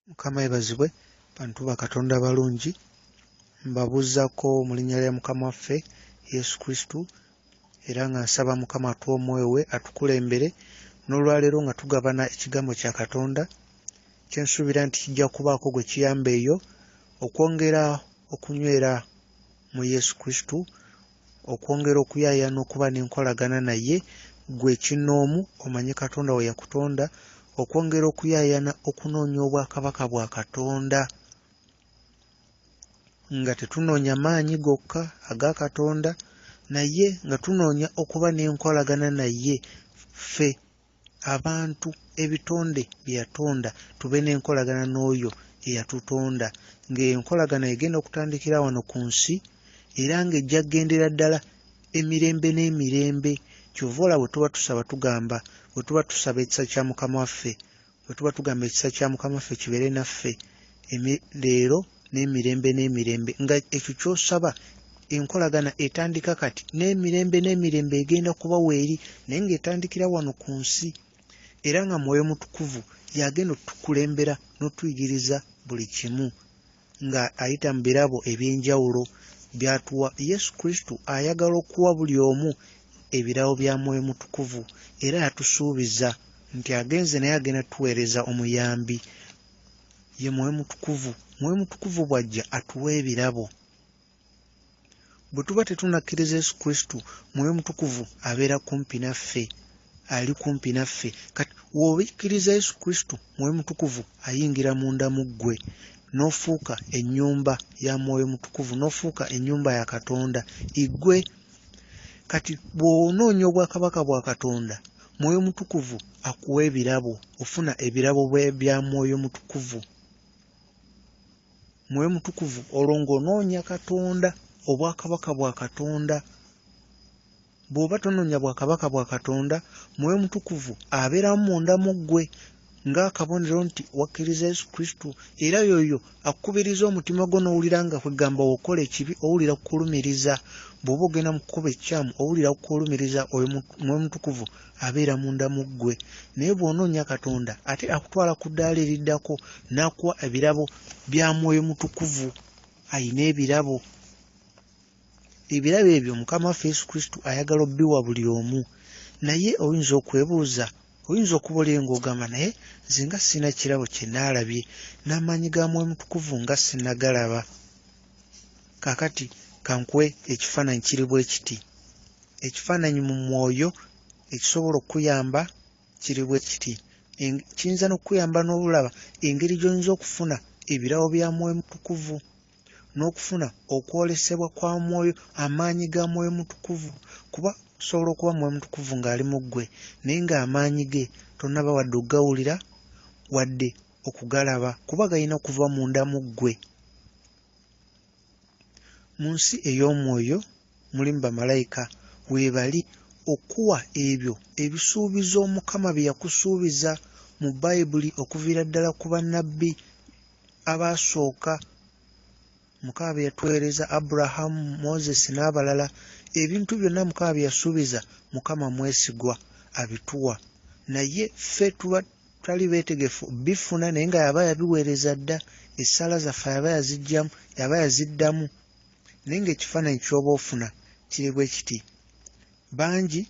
Mukama yeebazibwe bantu ba Katonda abalungi, mbabuuzaako mu linnya lya Mukama waffe Yesu Kristo era nga nsaba Mukama atuwe Omwoyo we atukulembere n'olwaleero nga tugabana ekigambo kya Katonda kye nsuubira nti kijja kubaako gwe kiyamba eyo okwongera okunywera mu Yesu Kristo, okwongera okuyaayaana okuba n'enkolagana naye ggwe kinnoomu omanye Katonda we yakutonda, okwongera okuyaayaana okunoonya obwakabaka bwa Katonda nga tetunoonya maanyi gokka aga Katonda naye nga tunoonya okuba n'enkolagana naye ffe abantu ebitonde bye yatonda tube n'enkolagana n'oyo eyatutonda ng'enkolagana egenda okutandikira wano ku nsi era ng'ejja kgendera ddala emirembe n'emirembe. Ky'ova olaba bwe tuba tusaba tugamba, bwe tuba tusaba ekisa kya Mukama waffe, bwe tuba tugamba ekisa kya Mukama waffe kibeere naffe leero n'emirembe n'emirembe, nga ekyo ky'osaba enkolagana etandika kati n'emirembe n'emirembe egenda kuba weeri naye ng'etandikira wano ku nsi era nga Mwoyo Mutukuvu y'agenda otukulembera n'otuyigiriza buli kimu nga ayita mu birabo eby'enjawulo by'atuwa. Yesu Kristo ayagala okuwa buli omu ebirabo bya Mwoyo Mutukuvu era yatusuubiza nti agenze naye agenda tuweereza omuyambi ye Mwoyo Mutukuvu. Mwoyo Mutukuvu bw'ajja atuwa ebirabo. Bwe tuba tetunnakkiriza Yesu Kristo, Mwoyo Mutukuvu abeera kumpi naffe, ali kumpi naffe. Kati w'obikkiriza Yesu Kristo, Mwoyo Mutukuvu ayingira munda mu ggwe n'ofuuka ennyumba ya Mwoyo Mutukuvu, n'ofuuka ennyumba ya Katonda iggwe. Kati bw'onoonya obwakabaka bwa Katonda, Mwoyo Mutukuvu akuwa ebirabo, ofuna ebirabo bya Mwoyo Mutukuvu. Mwoyo Mutukuvu olwo ng'onoonya Katonda, obwakabaka bwa Katonda. Bw'oba tonoonya bwakabaka bwa Katonda, Mwoyo Mutukuvu abeeramu munda mu ggwe ng'akabonero nti wakkiriza Yesu Kristo era y'oyo akukubiriza omutima gwo n'owulira nga kwegamba okola ekibi owulira kukulumiriza. Bw'oba ogenda mu kkubo ekkyamu owulira kukulumiriza, oyo Mwoyo Mutukuvu abeera munda mu ggwe. Naye bw'onoonya Katonda ate akutwala ku ddaala eriddako n'akuwa ebirabo bya Mwoyo Mutukuvu. Ayina ebirabo. Ebirabo ebyo Mukama waffe Yesu Kristo ayagala obbiwa buli omu. Naye oyinza okwebuuza, oyinza okuba oli ng'ogamba naye nze nga sirina kirabo kye naalabye, n'amaanyi ga Mwoyo Mutukuvu nga sinnagalaba. Kaakati ka nkuwe ekifaananyi kiri bwe kiti. Ekifaananyi mu mwoyo ekisobola okukuyamba kiri bwe kiti. Kiyinza n'okukuyamba n'olaba engeri gy'oyinza okufuna ebirabo bya Mwoyo Mutukuvu n'okufuna okwolesebwa kwa Mwoyo, amaanyi ga Mwoyo Mutukuvu. Kuba osobola okuba Mwoyo Mutukuvu ng'ali mu ggwe naye ng'amaanyi ge tonnaba wadde okugawulira wadde okugalaba kuba galina kuva munda mu ggwe. Mu nsi ey'omwoyo mulimu bamalayika weebali okuwa ebyo ebisuubizo Mukama bye yakusuubiza mu Bayibuli okuviira ddala ku bannabbi abaasooka Mukama bye yatuweereza Aburahamu, Moses n'abalala. Ebintu byonna Mukama bye yasuubiza, Mukama mwesigwa abituwa. Naye ffe tuba tutali beetegefu bifuna naye nga yaba yabiweereza dda, essaala zaffe yaba yaziggyamu, yaba yaziddamu. Naye ng'ekifaananyi ky'oba ofuna kiri bwe kiti. Bangi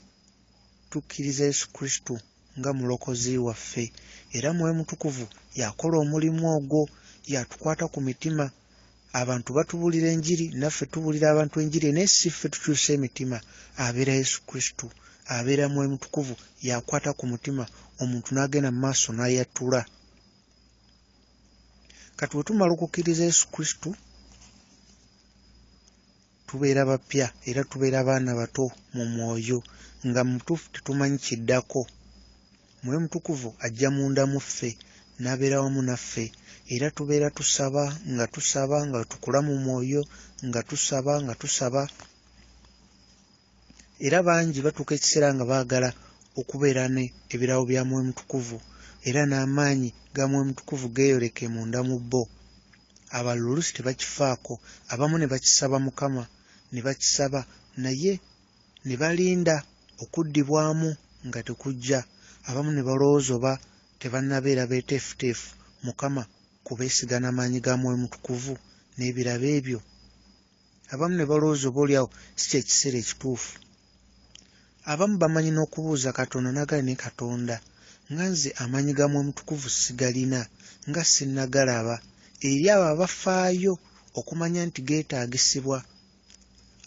tukkiriza Yesu Kristo nga Mulokozi waffe era Mwoyo Mutukuvu y'akola omulimu ogwo, y'atukwata ku mitima. Abantu batubuulira enjiri, naffe tubuulira abantu enjiri naye si ffe tukyusa emitima, abeera Yesu Kristo, abeera Mwoyo Mutukuvu y'akwata ku mutima omuntu n'agenda mu maaso n'ayatula. Kati bwe tumala okukkiriza Yesu Kristo tubeera bapya era tubeera baana bato mu mwoyo nga mu butuufu tetumanyi kiddako. Mwoyo Mutukuvu ajja munda mu ffe n'abeera wamu naffe era tubeera tusaba nga tusaba nga tukula mu mwoyo nga tusaba nga tusaba. Era bangi batuuka ekiseera nga baagala okubeera ne ebirabo bya Mwoyo Mutukuvu era n'amaanyi ga Mwoyo Mutukuvu geeyoleke munda mu bo. Abalala oluusi tebakifaako, abamu ne bakisaba Mukama ne bakisaba naye ne balinda okuddibwamu nga tekujja. Abamu ne balowooza oba tebannabeera beeteefuteefu Mukama Kubeesiga n'amaanyi ga Mwoyo Mutukuvu n'ebirabo ebyo? Abamu ne balowooza oboolyawo si kye kiseera ekituufu. Abamu bamanyi n'okubuuza Katonda n'agamba, naye Katonda, nga nze amaanyi ga Mwoyo Mutukuvu sigalina, nga sinnagalaba. Eri abo abafaayo okumanya nti geetaagisibwa.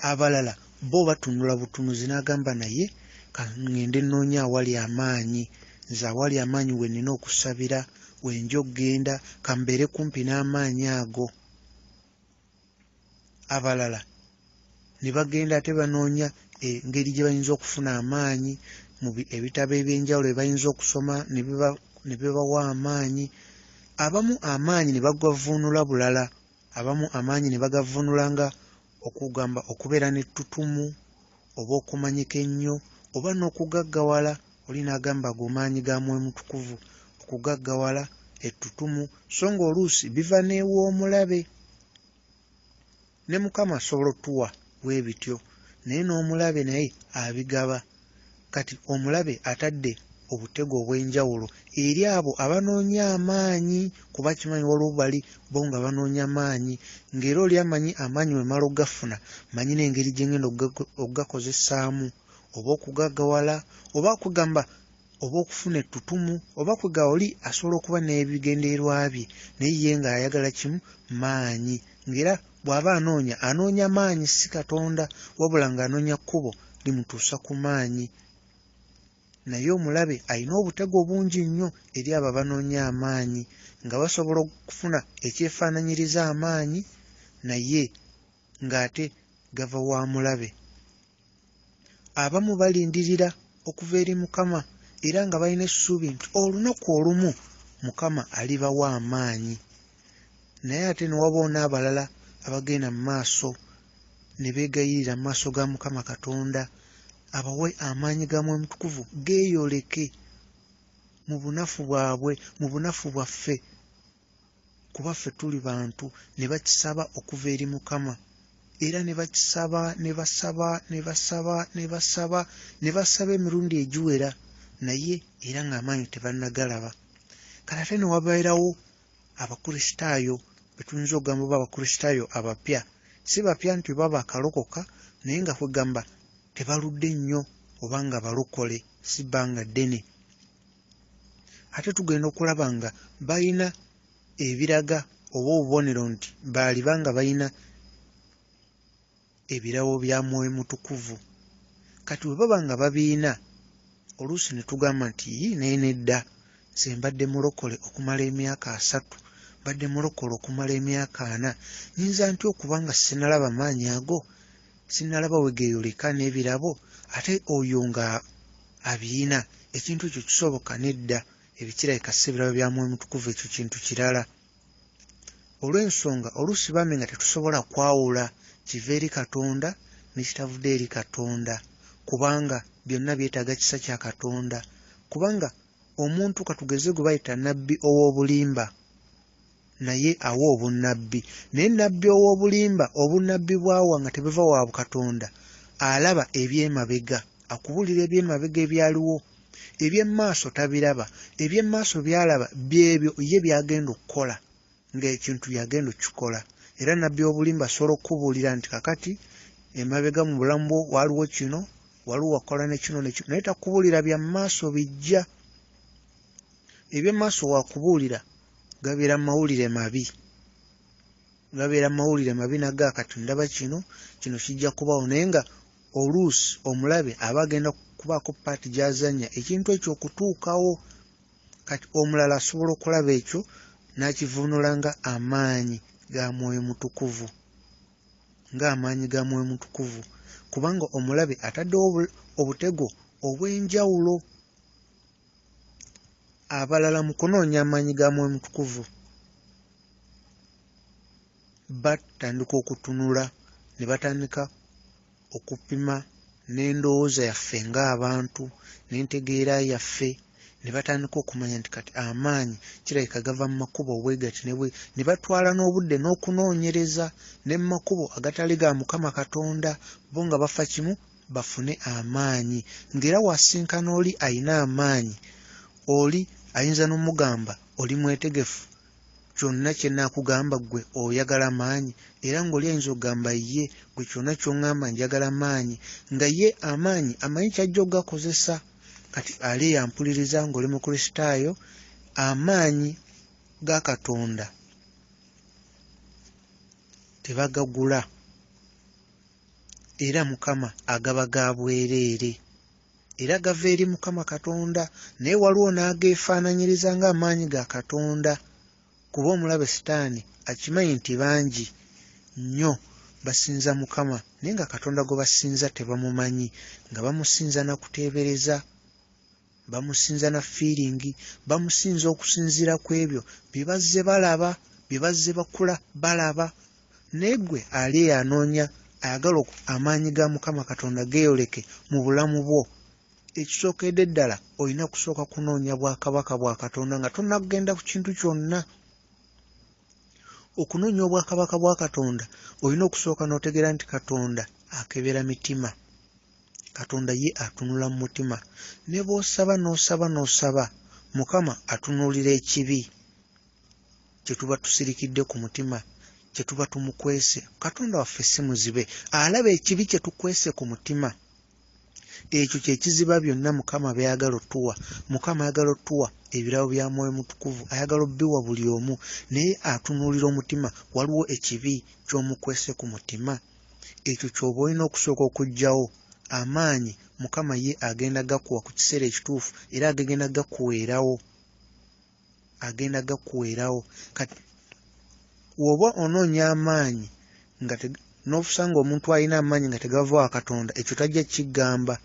Abalala bo batunula butunuzi n'agamba, naye ka ŋŋende nnoonye awali amaanyi. Nze awali amaanyi we nnina okusabira, we nja okugenda, ka mbeere kumpi n'amaanyi ago. Abalala ne bagenda ate banoonya engeri gye bayinza okufuna amaanyi mu ebitabo eby'enjawulo bye bayinza okusoma ne bibawa amaanyi. Abamu amaanyi ne bagavvuunula bulala, abamu amaanyi ne bagavvuunula nga okugamba okubeera n'ettutumu oba okumanyika ennyo oba n'okugaggawala. Oli n'agamba ago maanyi ga Mwoyo Mutukuvu, okugaggawala, ettutumu, so ng'oluusi biva n'ew'omulabe. Ne Mukama asobola otuwa bwe bityo, naye n'omulabe naye abigaba. Kati omulabe atadde obutego obw'enjawulo eri abo abanoonya amaanyi, kuba kimanyi waliwo bali bo nga banoonya maanyi, ng'era oli amanyi amaanyi bwe mmala okugafuna, mmanyi n'engeri gye ngenda okugakozesaamu, oba okugaggawala, oba okugamba oba okufuna ettutumu, oba kwega oli asobola okuba n'ebigendererwa bye, naye ye ng'ayagala kimu maanyi. Ng'era bw'aba anoonya, anoonya maanyi si Katonda, wabula ng'anoonya kkubo limutuusa ku maanyi. Naye omulabe alina obutego bungi nnyo eri abo abanoonya amaanyi, nga basobola okufuna ekyefaanaanyiriza amaanyi, naye ng'ate gava wa mulabe. Abamu balindirira okuva eri Mukama era nga balina essuubi nti olunaku olumu Mukama alibawa amaanyi. Naye ate ne wabaawo n'abalala abagenda mu maaso ne beegayirira mu maaso ga Mukama Katonda abawe amaanyi ga Mwoyo Mutukuvu geeyoleke mu bunafu bwabwe, mu bunafu bwaffe, kuba ffe tuli bantu, ne bakisaba okuva eri Mukama. Era ne bakisaba, ne basaba, ne basaba, ne basaba, ne basaba emirundi egiwera, naye era ng'amaanyi tebannagalaba. Kati ate ne wabeerawo Abakristaayo be tuyinza okugamba oba Abakristaayo abapya. Si bapya nti oba baakalokoka, naye nga kwegamba tebaludde nnyo oba nga balokole, si bbanga ddene. Ate tugenda okulaba nga balina ebiraga oba obubonero nti baaliba nga balina ebirabo bya Mwoyo Mutukuvu. Kati bwe baba nga babirina, oluusi ne tugamba nti yii naye nedda, nze mbadde mulokole okumala emyaka 30, mbadde mulokole okumala emyaka 40, nnyinza ntya okuba nga sinnalaba maanyi ago, sinnalaba we geeyoleka n'ebirabo, ate oyo nga abirina? Ekintu ekyo kisoboka? Nedda, ebyo kirabika si birabo bya Mwoyo Mutukuvu, ekyo kintu kirala. Olw'ensonga oluusi bambi nga tetusobola kwawula kiva eri Katonda ne kitavudde eri Katonda, kubanga byonna byetaaga kisa kya Katonda. Kubanga omuntu katugeze gwe bayita nnabbi ow'obulimba, naye awa obunnabbi, naye nnabbi ow'obulimba obunnabbi bw'awa nga tebuva wa Katonda, alaba eby'emabega, akubuulira eby'emabega ebyaliwo, eby'emmaaso tabiraba. Eby'emmaaso by'alaba byebyo ye by'agenda okukola, ng'ekintu yagenda okukikola. Era nnabbi ow'obulimba asobola okukubuulira nti kakati emabega mu bulamu bwo waliwo kino, waliwo wakola ne kino ne kino, naye takubuulira bya mmaaso bijja. Eby'emmaaso wakubuulira gabeera mawulire mabi, gabeera mawulire mabi naga kati ndaba kino, kino kijja kubaawo, naye nga oluusi omulabe aba agenda kubaako paati gy'azannya ekintu ekyo okutuukawo. Kati omulala asobola okulaba ekyo n'akivuunula nga amaanyi ga Mwoyo Mutukuvu, ng'amaanyi ga Mwoyo Mutukuvu, kubanga omulabe ataddewo obutego obw'enjawulo. Abalala mu kunoonya amaanyi ga Mwoyo Mutukuvu batandika okutunula ne batandika okupima n'endowooza yaffe ng'abantu n'entegeera yaffe, ne batandika okumanya nti kati amaanyi kirabika gava mu makubo bwe gati ne bwe, ne batwala n'obudde n'okunoonyereza ne mu makubo agatali ga Mukama Katonda, bo nga bafa kimu bafune amaanyi. Ng'era wasinkana oli alina amaanyi, oli ayinza n'omugamba oli mwetegefu Kyonna kye nnaakugamba ggwe oyagala maanyi? Era ng'oli ayinza okugamba ye, ggwe kyonna ky'oŋŋamba njagala maanyi. Nga ye amaanyi amanyi ky'ajja okugakozesa. Kati ali eyo ampuliriza ng'oli Mukristaayo, amaanyi ga Katonda tebagagula era Mukama agaba ga bwereere era gava eri Mukama Katonda, naye waliwo n'ageefaananyiriza ng'amaanyi ga Katonda kuba omulabe Sitaani akimanyi nti bangi nnyo basinza Mukama naye nga Katonda gwe basinza tebamumanyi, nga bamusinza na kuteebereza, bamusinza na fiiringi, bamusinza okusinziira ku ebyo bye bazze balaba, bye bazze bakula balaba. Naye ggwe ali eyo anoonya ayagala amaanyi ga Mukama Katonda geeyoleke mu bulamu bwo, ekisookedde ddala olina kusooka kunoonya bwakabaka bwa Katonda nga tonnagenda ku kintu kyonna. Okunoonya obwakabaka bwa Katonda olina okusooka n'otegeera nti Katonda akebera mitima. Katonda ye atunula mu mutima. Ne bw'osaba n'osaba n'osaba, Mukama atunuulira ekibi kye tuba tusirikidde ku mutima, kye tuba tumukwese. Katonda waffe si muzibe, alaba ekibi kye tukwese ku mutima. Ekyo kye kiziba byonna Mukama by'ayagala otuwa. Mukama ayagala otuwa ebirabo bya Mwoyo Mutukuvu, ayagala obbiwa buli omu, naye atunuulira omutima. Waliwo ekibi ky'omukwese ku mutima? Ekyo ky'oba olina okusooka okuggyawo. Amaanyi Mukama ye agenda gakuwa ku kiseera ekituufu era agenda gakuweerawo. Agenda gakuweerawo. Kati bw'oba onoonya amaanyi nga n'osanga omuntu alina amaanyi nga tegava wa Katonda, ekyo tajja kukigamba.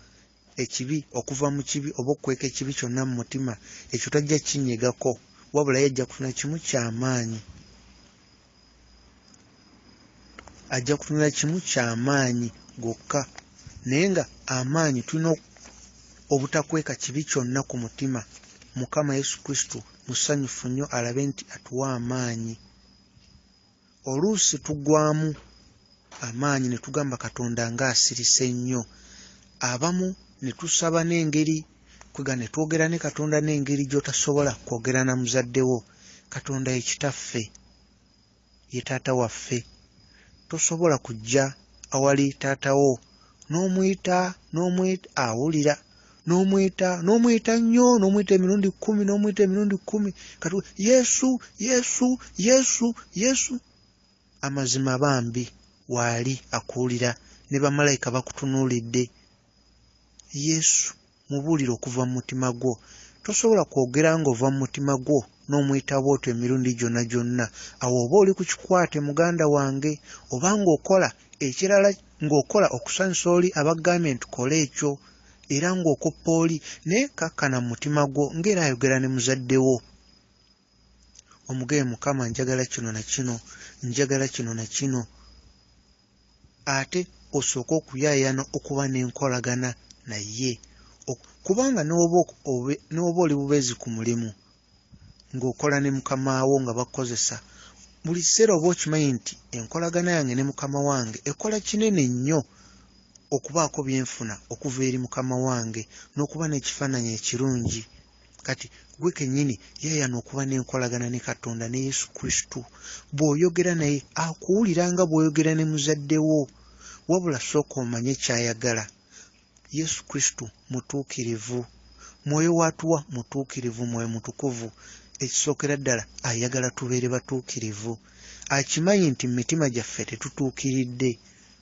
Ekibi okuva mu kibi oba okukweka ekibi kyonna mu mutima, ekyo tajja kinyegako, wabula ye ajja kufuna kimu ky'amaanyi. Ajja kutunula kimu ky'amaanyi gokka. Naye nga amaanyi tulina obutakweka kibi kyonna ku mutima. Mukama Yesu Kristo musanyufu nnyo alabe nti atuwa amaanyi. Oluusi tuggwaamu amaanyi ne tugamba Katonda ng'asirise nnyo. Abamu ne tusaba n'engeri kwega ne twogera ne Katonda n'engeri gy'otasobola kwogera na muzadde wo. Katonda ye Kitaffe, ye taata waffe. Tosobola kujja awali taata wo n'omuyita n'omuyita awulira n'omuyita n'omuyita nnyo n'omuyita emirundi kkumi n'omuyita emirundi kkumi kati Yesu Yesu Yesu Yesu. Amazima bambi waali akuwulira ne bamalayika bakutunuulidde. Yesu mubuulire okuva mu mutima gwo. Tosobola kwogera ng'ova mu mutima gwo n'omuyita bw'otyo emirundi gyonna gyonna. Awo oba oli ku kikwate muganda wange, oba ng'okola ekirala ng'okola okusanyusa oli aba akugambye nti kola ekyo era ng'okoppa oli, naye kkakkana mu mutima gwo ng'era ayogera ne muzadde wo. Omugambe Mukama njagala kino na kino, njagala kino na kino. Ate osooke okuyaayaana okuba n'enkolagana naye. Kubanga ne bw'oba oli bubeezi ku mulimu ng'okola ne mukama wo nga bakukozesa, buli kiseera oba okimanyi nti enkolagana yange ne mukama wange ekola kinene nnyo okubaako bye nfuna okuva eri mukama wange n'okuba n'ekifaananyi ekirungi. Kati ggwe kennyini yaayaana okuba n'enkolagana ne Katonda ne Yesu Kristo. Bw'oyogera naye akuwulira nga bw'oyogera ne muzadde wo. Wabula sooka omanye ky'ayagala. Yesu Kristo mutuukirivu. Mwoyo w'atuwa mutuukirivu, Mwoyo Mutukuvu. Ekisookera ddala ayagala tubeere batuukirivu. Akimanyi nti mu mitima gyaffe tetutuukiridde.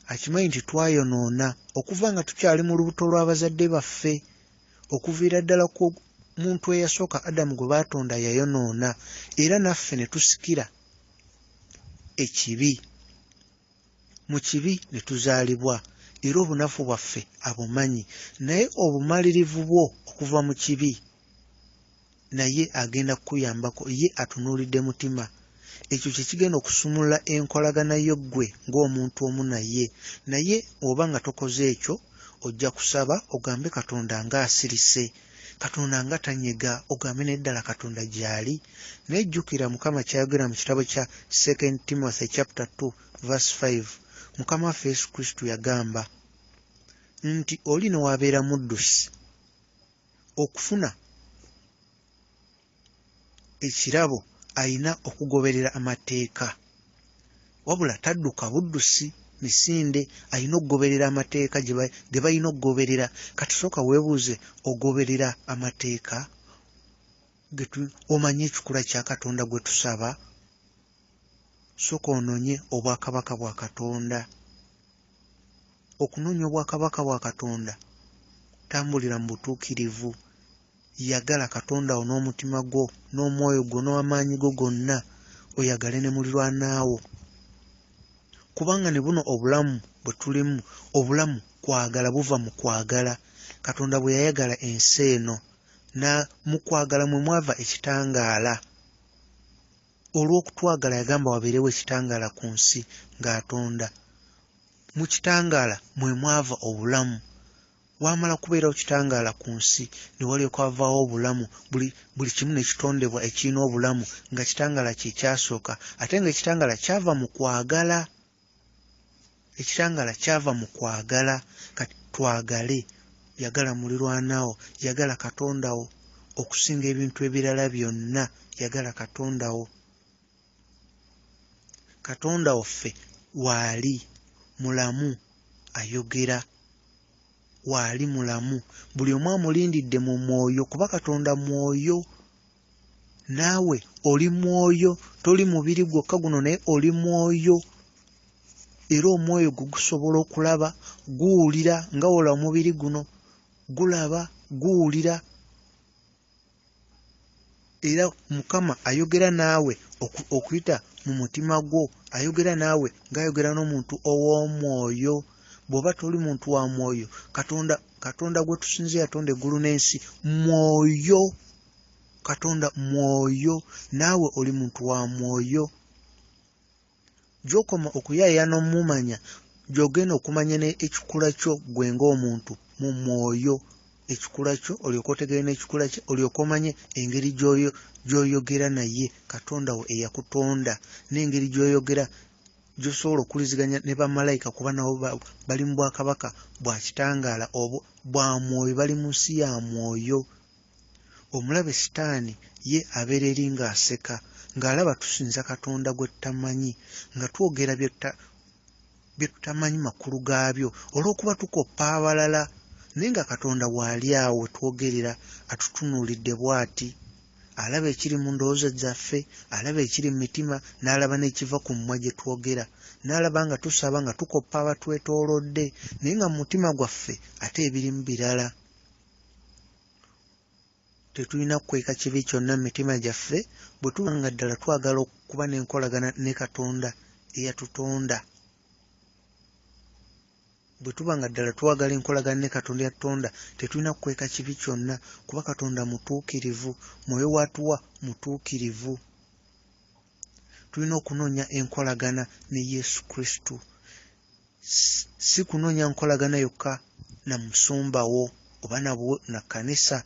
Akimanyi nti twayonoona okuva nga tukyali mu lubuto lw'abazadde baffe. Okuviira ddala ku muntu eyasooka Adamu gwe baatonda yayonoona era naffe ne tusikira ekibi. Mu kibi ne tuzaalibwa era obunafu bwaffe abumanyi, naye obumalirivu bwo okuva mu kibi naye agenda kukuyambako, ye atunuulidde mutima. Ekyo kye kigenda okusumulula enkolagana yo ggwe ng'omuntu omu naye. Naye bw'oba nga tokoze ekyo, ojja kusaba ogambe Katonda ng'asirise, Katonda nga tanyega, ogambe naye ddala Katonda gy'ali. Naye jjukira Mukama ky'ayogera mu kitabo kya Second Timothy chapter 2 verse 5. Mukama waffe Yesu Kristo yagamba nti oli ne w'abeera muddusi okufuna ekirabo Alina okugoberera amateeka, wabula tadduka buddusi misinde, alina okugoberera amateeka ge balina okugoberera. Kati sooka weebuuze, ogoberera amateeka? Omanyi ekikula kya Katonda gwe tusaba? Sooka onoonye obwakabaka bwa Katonda. Okunoonya obwakabaka bwa Katonda, tambulira mu butuukirivu, yagala Katonda wo n'omutima gwo n'omwoyo gwo n'amaanyi go gonna, oyagale ne mulirwanaawo. Kubanga ne buno obulamu bwe tulimu, obulamu kwagala, buva mu kwagala. Katonda bwe yayagala ensi eno, mu kwagala mwe mwava ekitangaala. Olw'okutwagala yagamba wabeerewo ekitangaala ku nsi ng'atonda. Mu kitangaala mwe mwava obulamu. Waamala kubeerawo kitangaala ku nsi ne walyoka wavaawo obulamu, buli kimu ne kitondebwa ekirina obulamu, nga kitangaala kye kyasooka, ate ng'ekitangaala kyava mu kwagala. Ekitangaala kyava mu kwagala. Kati twagale, yagala mulirwanaawo, yagala Katonda wo okusinga ebintu ebirala byonna, yagala Katonda wo. Katonda waffe waali mulamu, ayogera, waali mulamu, buli omu amulindidde mu mwoyo, kuba Katonda mwoyo. Naawe oli mwoyo, toli mubiri gwokka guno, naye oli mwoyo. Era omwoyo gwo gusobola okulaba, guwulira, nga wola omubiri guno gulaba, guwulira. Era Mukama ayogera naawe okuyita mu mutima gwo, ayogera naawe ng'ayogera n'omuntu ow'omwoyo. Bw'oba toli muntu wa mwoyo, Katonda gwe tusinze yatonda eggulu n'ensi mwoyo. Katonda mwoyo, naawe oli muntu wa mwoyo. Gy'okoma okuyaayaana omumanya, gy'ogenda okumanya ekikula kyo ggwe ng'omuntu mu mwoyo. Ekikula kyo olyoke otegeere n'ekikula kye, olyoke omanye engeri gy'oyogera naye Katonda wo eyakutonda, n'engeri gy'oyogera gy'osobola okuwuliziganya ne bamalayika, kuba nabo bali mu bwakabaka bwa kitangaala obwo bwa mwoyo, bali mu nsi ya mwoyo. Omulabe Sitaani ye abeera eri ng'aseka, ng'alaba tusinza Katonda gwe tutamanyi, nga twogera bye tutamanyi makulu gaabyo, olw'okuba tukoppa abalala, naye nga Katonda waali awo we twogerera, atutunuulidde bw'ati. Alaba ekiri mu ndowooza zaffe, alaba ekiri mu mitima, n'alaba n'ekiva ku mimwa gye twogera, n'alaba nga tusaba nga tukoppa abatwetoolodde, naye nga mu mutima gwaffe ate ebirimu birala. Tetulina kukweka kibi kyonna mu mitima gyaffe bwe tuba nga ddala twagala okuba n'enkolagana ne Katonda eyatutonda. Bwe tuba nga ddala twagala enkolagana ne Katonda eyatutonda, tetulina kukweka kibi kyonna, kuba Katonda mutuukirivu, mwoyo w'atuwa mutuukirivu. Tulina okunoonya enkolagana ne Yesu Kristo, si kunoonya nkolagana yokka na musumba wo oba na kkanisa.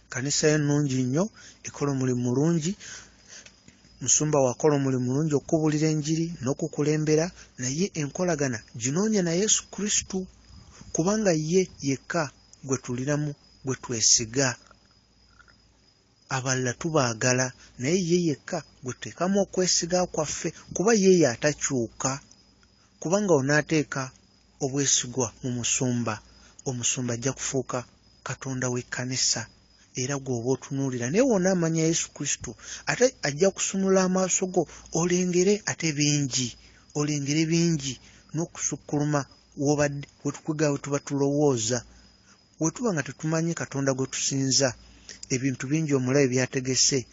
Kkanisa yo nnungi nnyo, ekola omulimu mulungi, musumba wo akola omulimu mulungi okukubuulira enjiri n'okukulembera, naye enkolagana ginoonya na Yesu Kristo, kubanga ye yekka gwe tulinamu, gwe twesiga. Abalala tubaagala, naye ye yekka gwe tuteekamu okwesiga kwaffe, kuba ye y'atakyuka. Kubanga onaateeka obwesigwa mu musumba, omusumba ajja kufuuka Katonda w'ekkanisa, era gw'oba otunuulira. Naye w'onaamanya Yesu Kristo, ate ajja kusumulula amaaso go olengere ate bingi, olengere bingi n'okusukkuluma w'obadde wetukwega we tuba tulowooza. We tuba nga tetumanyi Katonda gwe tusinza, ebintu bingi omulabe by'ategese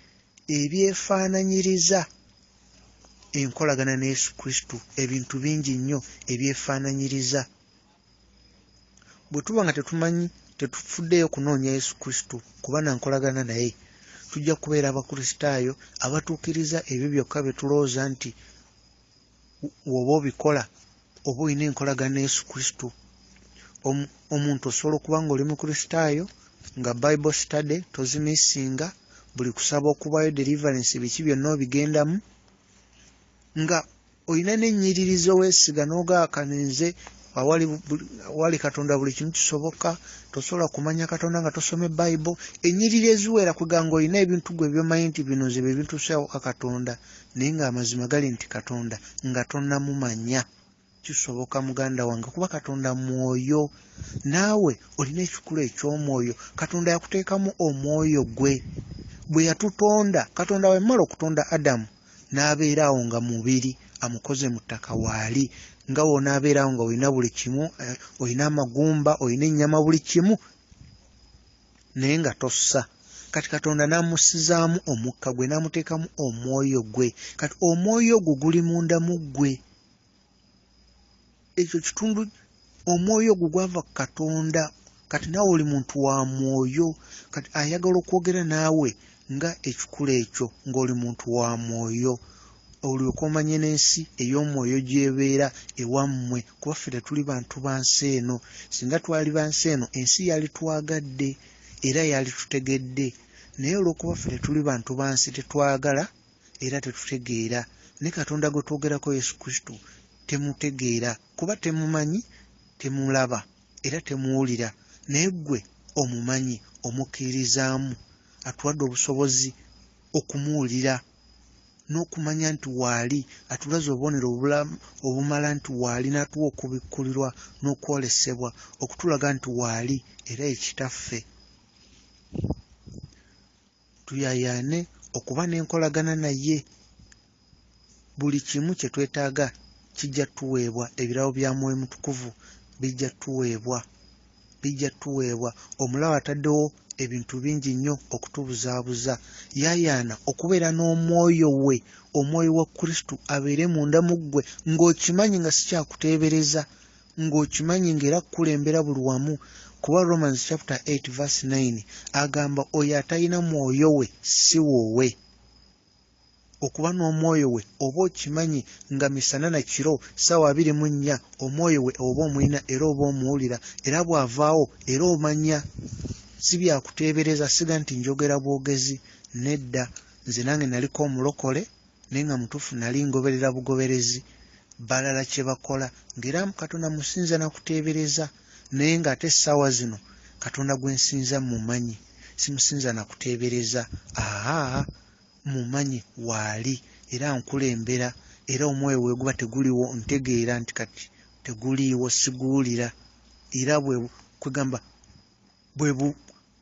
ebyefaananyiriza enkolagana ne Yesu Kristo, ebintu bingi nnyo ebyefaananyiriza. Bwe tuba nga tetumanyi, tetufuddeeyo kunoonya Yesu Kristo kuba na nkolagana naye, tujja kubeera Abakristaayo abatuukiriza ebyo byokka bye tulowooza nti w'oba obikola oba olina enkolagana ne Yesu Kristo. Omuntu osobola okuba ng'oli Mukristaayo nga Bible study tozimisinga, buli kusaba okubaayo deliverance biki byonna obigendamu, nga olina n'ennyiriri ze weesiga n'ogaakana nze Awali Katonda buli kimu kisoboka. Tosobola kumanya Katonda nga tosome Bible. Ennyiriri eziwera kwegamba ng'olina ebintu gwe by'omanyi nti bino nze bye bintuusawo ka Katonda, naye ng'amazima gali nti Katonda nga tonnamumanya. Kisoboka muganda wange, kuba Katonda mwoyo, naawe olina ekikula eky'omwoyo. Katonda yakuteekamu omwoyo gwe bwe yatutonda. Katonda bwe yamala okutonda Adamu n'abeera awo nga mubiri, amukoze mu ttaka waali, nga w'onaabeera awo nga olina buli kimu, olina amagumba, olina ennyama, buli kimu, naye nga tossa. Kati Katonda n'amussizaamu omukka gwe, n'amuteekamu omwoyo gwe. Kati omwoyo ogwo guli munda mu ggwe. Ekyo kitundu, omwoyo ogwo gwava ku Katonda. Kati naawe oli muntu wa mwoyo. Kati ayagala okwogera naawe nga ekikula ekyo, ng'oli muntu wa mwoyo, olyoke omanye n'ensi ey'omwoyo gy'ebeera ewammwe, kuba ffe tetuli bantu ba nsi eno. Singa twali ba nsi eno, ensi yalitwagadde era yalitutegedde, naye olw'okuba ffe tetuli bantu ba nsi, tetwagala era tetutegeera. Ne Katonda gwe twogerako, Yesu Kristo, temutegeera, kuba temumanyi, temulaba era temuwulira, naye ggwe omumanyi, omukkiririzaamu. Atuwadde obusobozi okumuwulira n'okumanya nti waali. Atulaze obubonero obumala nti waali, n'atuwa okubikkulirwa n'okwolesebwa okutulaga nti waali era ye Kitaffe. Tuyaayaane okuba n'enkolagana naye. Buli kimu kye twetaaga kijja tuweebwa. Ebirabo bya Mwoyo Mutukuvu bijja tuweebwa, bijja tuweebwa. Omulabe ataddewo ebintu bingi nnyo okutubuzaabuza. Yaayaana okubeera n'omwoyo we, omwoyo wa Kristo abeere munda mu ggwe, ng'okimanyi nga si kyakuteebereza, ng'okimanyi ng'era kukulembera buli wamu. Kuba Romans chapter 8 verse 9 agamba oyo atalina mwoyo we si wuwe. Okuba n'omwoyo we oba okimanyi nga misana na kiro, ssaawa 24, omwoyo we oba omulina era oba omuwulira, era bw'avaawo era omanya. Si byakuteebereza, siga nti njogera bwogezi, nedda. Nze nange naliko omulokole, naye nga mutuufu nali ngoberera bugoberezi balala kye bakola, ng'era Katonda musinza na kuteebereza, naye ng'ate essaawa zino Katonda gwe nsinza mumanyi, simusinza na kuteebereza. Aa, mumanyi waali era nkulembera, era omwoyo we guba teguliwo ntegeera nti kati teguliiwo, siguwulira. Era bwe kwegamba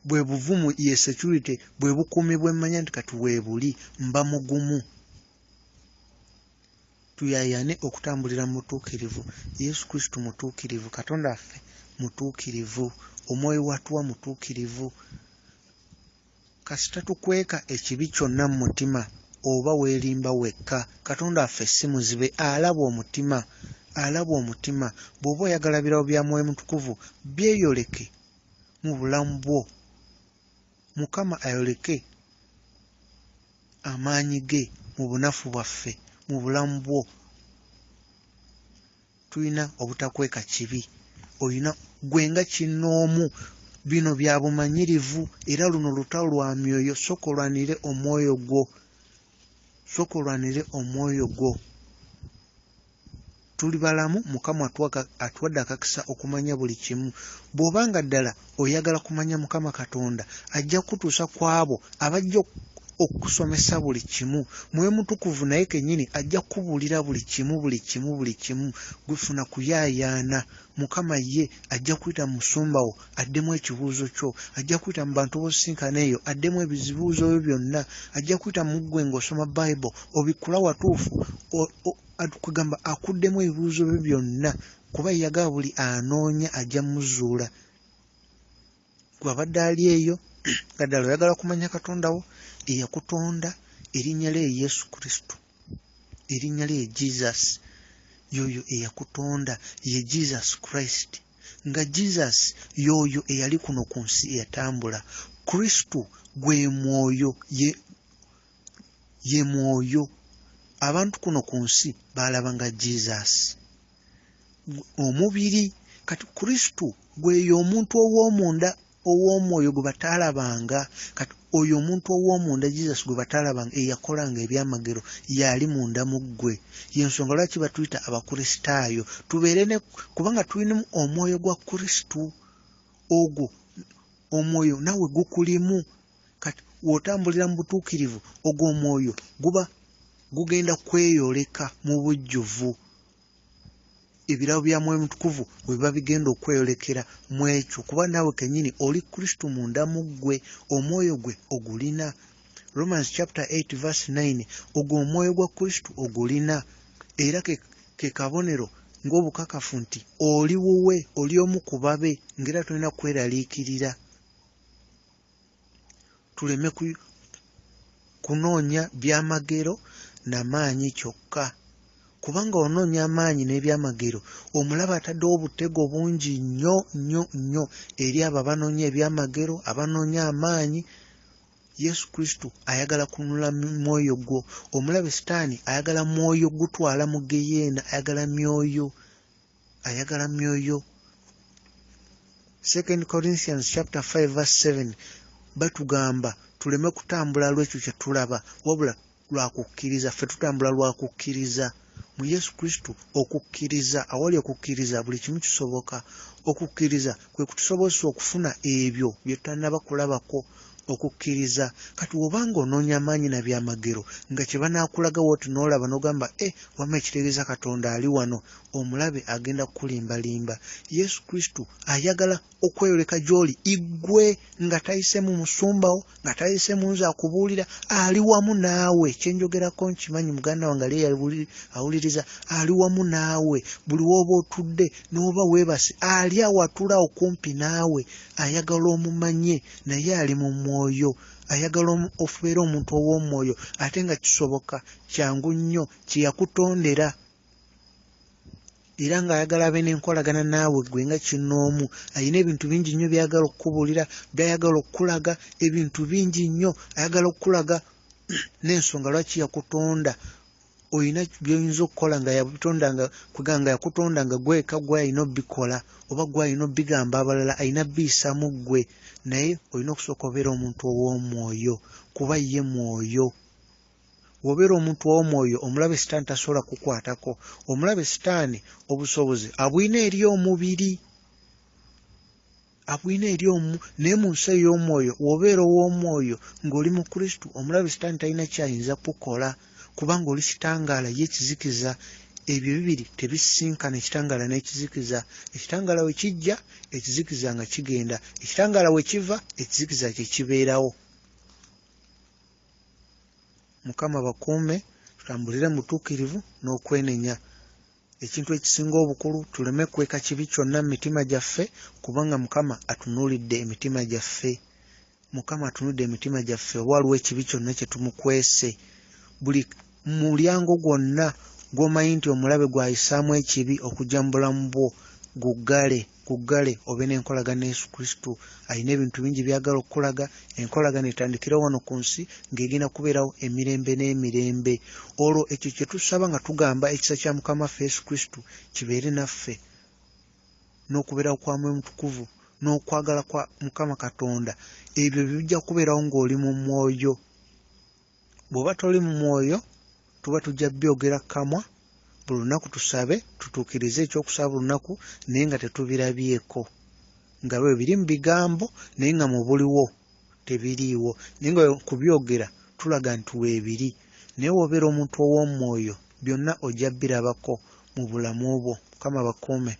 bwe buvumu, ye security, bwe bukuumi bwe mmanya nti kati weebuli, mba mugumu. Tuyaayaane okutambulira mu butuukirivu. Yesu Kristo mutuukirivu, Katonda waffe mutuukirivu, omwoyo watuwa mutuukirivu. Kasita tukweka ekibi kyonna mu mutima, oba weerimba wekka. Katonda waffe si muzibe, alaba omutima, alaba omutima. Bw'oba oyagala birabo bya Mwoyo Mutukuvu byeyoleke mu bulamu bwo. Mukama ayoleke amaanyi ge mu bunafu bwaffe, mu bulamu bwo. Tulina obutakweka kibi. Olina ggwe nga kinnoomu, bino bya bumanyirivu, era luno lutalo lwa myoyo. Sooka olwanire omwoyo gwo, sooka olwanire omwoyo gwo. Tuli balamu, Mukama atuwadde akakisa okumanya buli kimu. Bw'oba nga ddala oyagala kumanya Mukama Katonda, ajja kukutuusa ku abo abajja okukusomesa buli kimu. Mwoyo Mutukuvu naye kennyini ajja kukubuulira buli kimu, buli kimu, buli kimu. Gwe funa kuyaayaana. Mukama ye ajja kuyita mu musumba wo addemu ekibuuzo kyo, ajja kuyita mu bantu b'osisinkana eyo addemu ebibuuzo byo byonna, ajja kuyita mu ggwe ng'osoma Bible obikkula watuufu, kugamba akuddemu ebibuuzo byo byonna, kuba yagaba buli anoonya ajja muzuula. Gwe abadde ali eyo nga ddala oyagala kumanya Katonda wo eyakutonda, erinnya lye ye Yesu Kristo, erinnya lye ye Jesus, y'oyo eyakutonda ye Jesus Christ. Nga Jesus y'oyo eyali kuno ku nsi eyatambula. Kristo gwe mwoyo, ye mwoyo. Abantu kuno ku nsi baalabanga Jesus omubiri. Kati Kristo gwe y'omuntu ow'omunda ow'omwoyo gwe bataalabanga. Kati Oyo omuntu ow'omunda Jesus gwe bataalabanga eyakolanga ebyamagero y'ali munda mu ggwe. Y'ensonga lwaki batuyita Abakristaayo, tubeere ne kubanga tulinamu omwoyo gwa Kristo. Ogwo omwoyo naawe gukulimu. Kati w'otambulira mu butuukirivu, ogwo omwoyo guba gugenda kweyoleka mu bujjuvu. Ebirabo bya Mwoyo Mutukuvu we biba bigenda okweyolekera mu ekyo, kuba naawe kennyini oli Kristo munda mu ggwe, omwoyo gwe ogulina. Romans chapter 8 verse 9, ogwo omwoyo gwa Kristo ogulina, era ke kabonero ng'obukakafu nti oli wuwe, oli omu ku babe, ng'era tolina kweraliikirira. Tuleme kunoonya byamagero na maanyi kyokka, kubanga onoonya amaanyi n'ebyamagero, omulabe ataddewo obutego bungi nnyo nnyo nnyo eri abo abanoonya ebyamagero, abanoonya amaanyi. Yesu Kristo ayagala kununula mwoyo gwo. Omulabe Sitaani ayagala mwoyo gutwala mu ggeyeena, ayagala myoyo, ayagala myoyo. 2 Corinthians chapter 5 verse 7 batugamba tuleme kutambula lw'ekyo kye tulaba, wabula lwa kukkiriza. Ffe tutambula lwa kukkiriza mu Yesu Kristo. Okukkiriza, awali okukkiriza buli kimu kisoboka. Okukkiriza kwe kutusobozesa okufuna ebyo bye tutannaba kulabako. Okukkiriza. Kati bw'obanga onoonya amaanyi na byamagero, nga kye banaakulaga w'oti n'olaba n'ogamba, E, wamma ekitegeeza Katonda ali wano, omulabe agenda kukulimbalimba. Yesu Kristo ayagala okweyoleka gy'oli iggwe, nga tayise mu musumba wo, nga tayise mu nze akubuulira, ali wamu naawe. Kye njogerako nkimanyi, muganda wange ali awuliriza, ali wamu naawe. Buli w'oba otudde n'oba weebase, ali awatula okumpi naawe, ayagala omumanye, naye ali mu mwoyo. Ayagala obeere omuntu ow'omwoyo, ate nga kisoboka, kyangu nnyo, kye yakutondera. Era ng'ayagala abe n'enkolagana naawe ggwe nga kinnoomu. Alina ebintu bingi nnyo by'ayagala okukubuulira, by'ayagala okukulaga, ebintu bingi nnyo. Ayagala okukulaga n'ensonga lwaki yakutonda. Olina by'oyinza okukola nga yakutonda nga kwegamba nga yakutonda nga ggwe wekka ggwe alina obbikola, oba ggwe alina obbigamba abalala, alina bbiyisamu ggwe. Naye olina okusooka obeere omuntu ow'omwoyo, kuba ye mwoyo. Bw'obeera omuntu ow'omwoyo, omulabe Sitaani tasobola kukukwatako. Omulabe Sitaani obusobozi abulina eri omubiri, abulina eri omu, naye mu nsi ey'omwoyo, bw'obeera ow'omwoyo ng'oli mu Kristo, omulabe Sitaani talina ky'ayinza kukukola, kubanga oli kitangaala, ye kizikiza. Ebyo bibiri tebisisinkana, ekitangaala n'ekizikiza. Ekitangaala we kijja, ekizikiza nga kigenda. Ekitangaala we kiva, ekizikiza kye kibeerawo. Mukama bakuume, tutambulire mu butuukirivu n'okwenenya. Ekintu ekisinga obukulu, tuleme kukweka kibi kyonna mu mitima gyaffe, kubanga Mukama atunuulidde emitima gyaffe. Mukama atunuulidde emitima gyaffe, oba waliwo ekibi kyonna kye tumukwese. Buli mulyango gwonna gw'omanyi nti omulabe gw'ayisaamu ekibi okujja mu bulamu bwo, guggale, guggale, obe n'enkolagana ne Yesu Kristo. Alina ebintu bingi by'ayagala okukulaga. Enkolagana etandikira wano ku nsi ng'egenda kubeerawo emirembe n'emirembe. Olwo ekyo kye tusaba nga tugamba ekisa kya Mukama waffe Yesu Kristo kibeere naffe, n'okubeerawo kwa Mwoyo Mutukuvu, n'okwagala kwa Mukama Katonda. Ebyo bijja kubeerawo ng'oli mu mwoyo. Bw'oba toli mu mwoyo, tuba tujja byogera kamwa buli lunaku, tusabe tutuukirize ekyokusaba buli lunaku, naye nga tetubirabyeko, nga bwe biri mu bigambo, naye nga mu buliwo tebiriiwo, naye nga kubyogera tulaga nti weebiri. Naye w'obeera omuntu ow'omwoyo, byonna ojja birabako mu bulamu bwo. Mukama bakuume.